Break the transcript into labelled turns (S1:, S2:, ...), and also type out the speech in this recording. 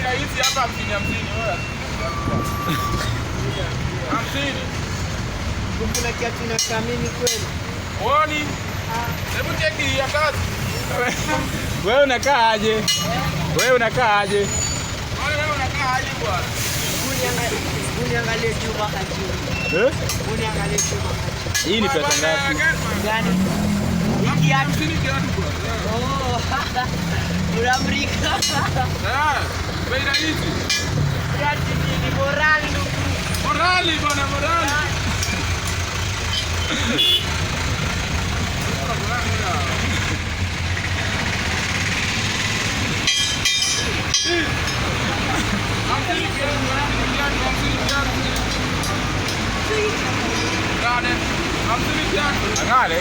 S1: Bei rahisi hapa 50 50 wewe. 50.
S2: Kuna kiatu inakaa mimi kweli?
S1: Uoni? Hebu cheki ya kazi.
S3: Wewe unakaa aje? Wewe unakaa aje?
S1: Wewe unakaa aje bwana?
S2: Uniangalie juu mpaka chini.
S3: Eh?
S2: Uniangalie juu mpaka chini.
S3: Hii ni pesa ngapi?
S2: Gani? Hii kiatu.
S1: 50 kiatu bwana.
S2: Oh. Unamrika.
S1: Eh, bei rahisi.
S2: Kiatu ni morali ndugu.
S1: Morali bwana, morali. 50 kiatu, 50 kiatu, 50 kiatu. Ngale.
S3: Angale.